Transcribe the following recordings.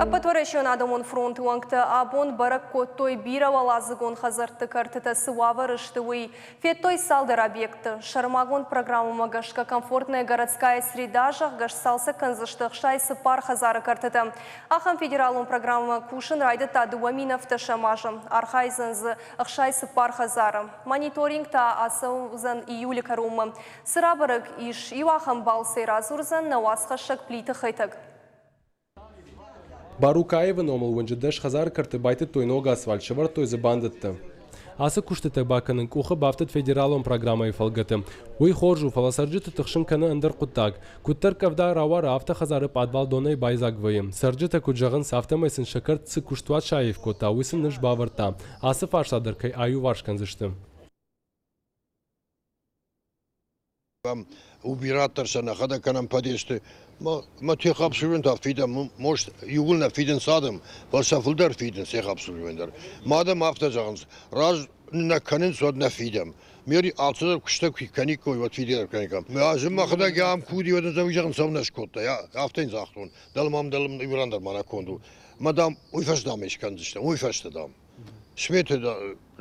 Ӕппӕтуӕрӕсеон адӕмон фронты уӕнгтӕ абон бӕрӕг кодтой, бирӕуӕладзыгон хӕдзӕртты кӕртытӕ цы уавӕры сты, уый. Федтой цалдӕр объекты. Сӕрмагонд программӕмӕ гӕсгӕ Комфортная городская среда, зӕгъгӕ, сцалцӕг кӕндзысты 64 хӕдзары кӕртытӕ. Ахӕм федералон программӕ кусын райдыдта 2017 азы. Архайдзӕн дзы 64 хӕдзары. Мониторинг та ацӕудзӕн июлы кӕронмӕ. Цы рабӕрӕг ис, иу ахӕм балцӕй радзурдзӕн нӕ уацхӕссӕг Плиты Хетӕг. Барукаевы номыл уынджы 10 хӕдзары кӕрты байтыдтой ног асфальт, сӕвӕрдтой дзы бандӕттӕ. Ацы куыстытӕ бакӕнын къухы бафтыд федералон программӕйы фӕлгӕты. Уый хорз у, фӕлӕ цӕрджыты тыхсын кӕны ӕндӕр хъуыддаг. Куыддӕр къӕвда рауара, афтӕ хӕдзары пъадвал донӕй байдзаг вӕййы. Цӕрджытӕ куыд зӕгъынц, афтӕмӕй сын сӕ кӕрт цы куыстуат саив кодта, уый сын ныфс бавӕрдта, ацы фарста дӕр кӕй аиуварс кӕндзысты. Убират дӕр сӕ нӕхӕдӕг кӕнӕм подъезды. Мӕ техобслуживание та фидӕм, может, иууыл нӕ фидынц адӕм, фӕлӕ сӕ фылдӕр фидынц техобслуживание дӕр. Мӕ адӕм афтӕ зӕгъынц, раз нӕ кӕнынц, уӕд нӕ фидӕм. Мери алцыдӕр куыстӕг куы кӕниккой, уӕд фидӕ дӕр кӕниккам. Азы мӕхӕдӕг ам куди, уӕд ын зӕгъын цӕуылнӕ скодта, афтӕ йын загътон. Дӕлӕ-мам дӕлӕ иу ран дӕр ма нӕ конд у. Мӕ, дам, уый фӕстӕ, дам, скӕндзыстӕм, уый фӕстӕ, дам. Сметы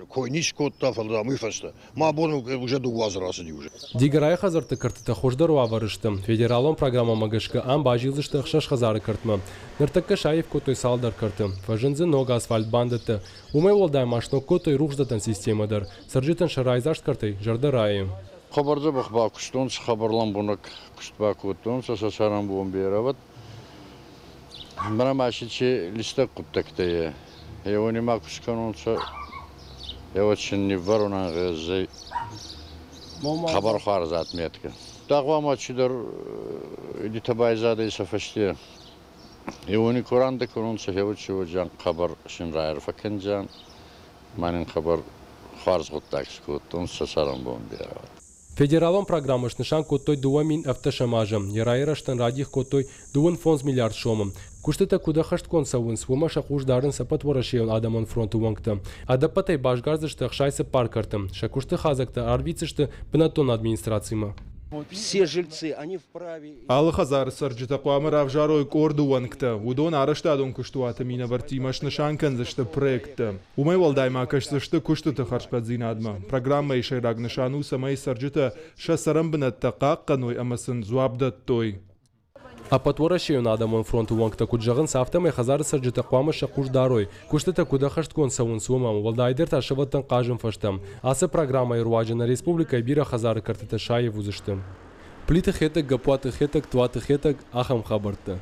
кой не скодта, фӕлӕ дам уый фӕстӕ. Мӕ бон уже дыууӕ азы рацыди уже. Дигорайы хӕдзӕртты кӕртытӕ хуыздӕр уавӕры сты. Федералон программӕмӕ гӕсгӕ ам базилдзысты ӕхсӕз хӕдзары кӕртмӕ. Ныртӕккӕ саив кодтой цалдӕр кӕрты. Фӕзынд дзы ног асфальт бандӕттӕ. Уымӕй уӕлдай ма сног кодтой рухсдӕттӕн системӕ дӕр. Цӕрджытӕн сӕ райдзаст кӕртӕй зӕрдӕ райы. Хъӕбӕр дзӕбӕх бакуыстонцӕ, хъӕбӕр лӕмбунӕг куст бакодтонцӕ, сӕ цӕрӕнбон берӕ уӕд. Мӕнӕ ма си ци листӕг гъуддӕгтӕ е. Еуони ма ку скӕнонцӕ, еуӕд син ниввӕрун ӕнгъезӕй хъӕбӕр хуарз отметкӕ. Дагъуа чидӕр идитӕ байзадӕй сӕ фӕсте. Еуони ку рандӕ кӕнонцӕ, еуӕд си уодзиан хъӕбӕр син райарфӕ кӕндзиан. Ма нин хъӕбӕр хуарз гъуддаг скодтонцӕ сӕ цӕрӕнбон берӕ. Федералон программӕ снысан кодтой 2017 азы. Йӕ райрӕзтӕн радих кодтой 25 миллиард сомы. Куыстытӕ куыд ӕххӕстгонд цӕуынц, уымӕ сӕ хъус дарынц Ӕппӕтуӕрӕсейон адӕмон фронты уӕнгтӕ. Ӕдӕппӕтӕй басгардзысты 64 кӕрты. Сӕ куысты хадзӕгтӕ арвитдзысты бынӕттон администрацимӕ. Все жильцы, они вправе. Алы хӕдзары цӕрджытӕ хъуамӕ равзарой къорды уӕнгтӕ. Уыдон арӕзтадон куыстуаты минӕвӕрттимӕ снысан кӕндзысты проекттӕ. Уымӕй уӕлдай ма кӕсдзысты куыстыты хӕрзхъӕддзинадмӕ. Программӕйы сӕйраг нысан у, цӕмӕй цӕрджытӕ сӕ цӕрӕнбынӕттӕ хъахъхъӕной ӕмӕ сын дзуапп дӕттой. Ӕппӕтуӕрӕсейон адӕмон фронты уӕнгтӕ куыд зӕгъынц, афтӕмӕй хӕдзары цӕрджытӕ хъуамӕ сӕ хъус дарой, куыстытӕ куыд ӕххӕстгонд цӕуынц, уымӕ, уӕлдайдӕр та сывӕллӕттӕн хъазын фӕзтӕм. Ацы программӕйы руаджы нӕ республикӕйы бирӕ хӕдзары кӕртытӕ саив уыдзысты. Плиты Хетӕг, Гаппуаты Хетӕг, Туаты Хетӕг, ахӕм хабӕрттӕ.